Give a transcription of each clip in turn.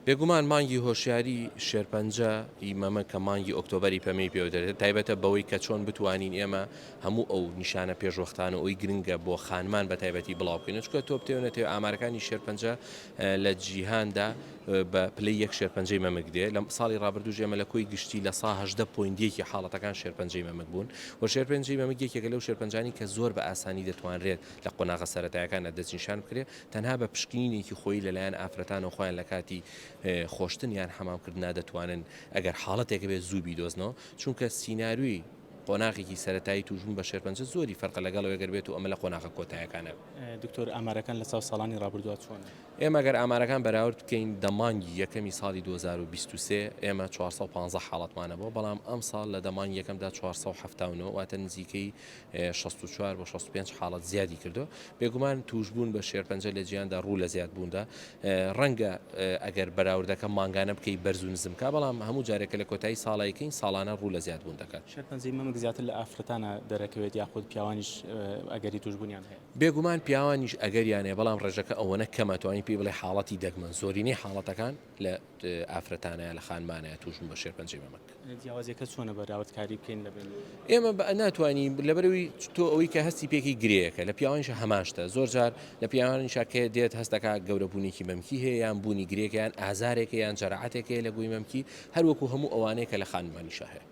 بێگومان مانگی هۆشیاری شێرپەنجە ی مەمک کە مانگی ئۆکتۆبەری پەمەی پێوە دەرێت تایبەتە بەوەی کە چۆن بتوانین ئێمە هەموو ئەو نیشانە پێشوەختانە و ئەوی گرنگە بۆ خانمان بە تایبەتی بڵاو بکەینەوە چونکە تۆ بتەوێ نەتەوێ ئامارەکانی شێرپەنجە لە جیهاندا بە پلەی یەک شێرپەنجەی مەمک دێ لە ساڵی ڕابردووش ئێمە لە کۆی گشتی لە سا 18 point یەکی حاڵەتەکان شێرپەنجەی مەمک بوون و شێرپەنجەی مەمک یەکێکە لەو شێرپەنجانی کە زۆر بە ئاسانی دەتوانرێت لە قۆناغە سەرەتایەکاندا دەستنیشان بکرێت تەنها بە پشکنینێکی خۆیی لەلایەن ئافرەتانەوە خۆیان لە کاتی خۆشتن یان حەمام کردنا دەتوانن ئەگەر حاڵەتێک هەبێت زوو بیدۆزنەوە چونکە سیناریۆی قۆناغێکی سەرەتایی توشبوون بە شێرپەنجە زۆری فەرقە لەگەڵ ئەوەی گەر بێت و ئەمە لە قۆناغە کۆتایەکانە. دکتۆر ئامارەکان لە چاو ساڵانی ڕابردووە چۆنن؟ ئێمە گەر ئامارەکان بەراورد بکەین دە مانگی یەکەمی ساڵی 2023 ئێمە 415 حاڵەتمان هەبووە بەڵام ئەمساڵ لە دە مانگی یەکەمدا 479 واتە نزیکەی 64 بۆ 65 حاڵەت زیادی کردووە بێگومان تووشبوون بە شێرپەنجە لە جیهاندا ڕوو لە زیادبووندا ڕەنگە ئەگەر بەراوردەکە مانگانە بکەی بەرز و نزم کا بەڵام هەموو جارێک کە لە کۆتایی ساڵایکەین ساڵانە ڕوو لە زیادبوون دەکات. شێرپەنجەی مەمک زیاتر لە ئافرەتانە دەرەکەوێت یاخود پیاوانیش ئەگەری تووشبوونیان هەیە؟ بێگومان پیاوانیش ئەگەریان هەیە بەڵام ڕێژەکە ئەوەنە کەمە توانی پێی بڵێ حاڵەتی دەگمەن زۆرینەی حاڵەتەکان لە ئافرەتانەیە لە خانمانەیە تووشبوون بە شێرپەنجەی مەمک. جیاوازیەکە چۆنە بەراوردکاری بکەین لە بەین؟ ئێمە بە ناتوانین لەبەرەوەی تۆ ئەوەی کە هەستی پێکی گرێیەکە لە پیاوانیشە هەمان شتە زۆر جار لە پیاوانیشا کە دێت هەست دەکا گەورەبوونێکی مەمکی هەیە یان بوونی گرێکە یان ئازارێکە یان جەرەعەتێک هەیە لە گۆی مەمکی هەر وەکو هەموو ئەوانەیە کە لە خانمانیشا هەیە.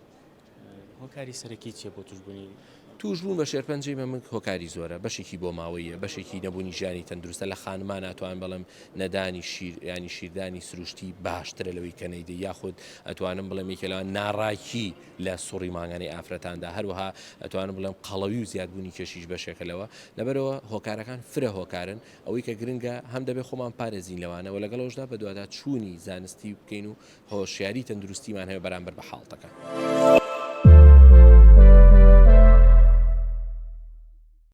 هۆکاری سەرەکی چیە بۆ توشبوونی؟ توشبوون بە شێرپەنجەی مەمک هۆکاری زۆرە، بەشێکی بۆماوەییە، بەشێکی نەبوونی ژیانی تەندروستە، لە خانمان ئەتوانم بڵێم نەدانی شیر یانی شیردانی سروشتی باشترە لەوەی کە نەیدەی یاخود ئەتوانم بڵێم یەکێ لەوان ناڕاکی لە سوڕی مانگانەی ئافرەتاندا هەروەها ئەتوانم بڵێم قەڵەوی و زیادبوونی کێشیش بەشێکە لەوە لەبەرەوە هۆکارەکان فرە هۆکارن ئەوەی کە گرنگە هەم دەبێت خۆمان پارێزین لەوانە و لەگەڵەوەشدا بەدواداچوونی زانستی بکەین و هۆشیاری تەندروستیمان هەیە بەرامبەر بە حاڵتەکان.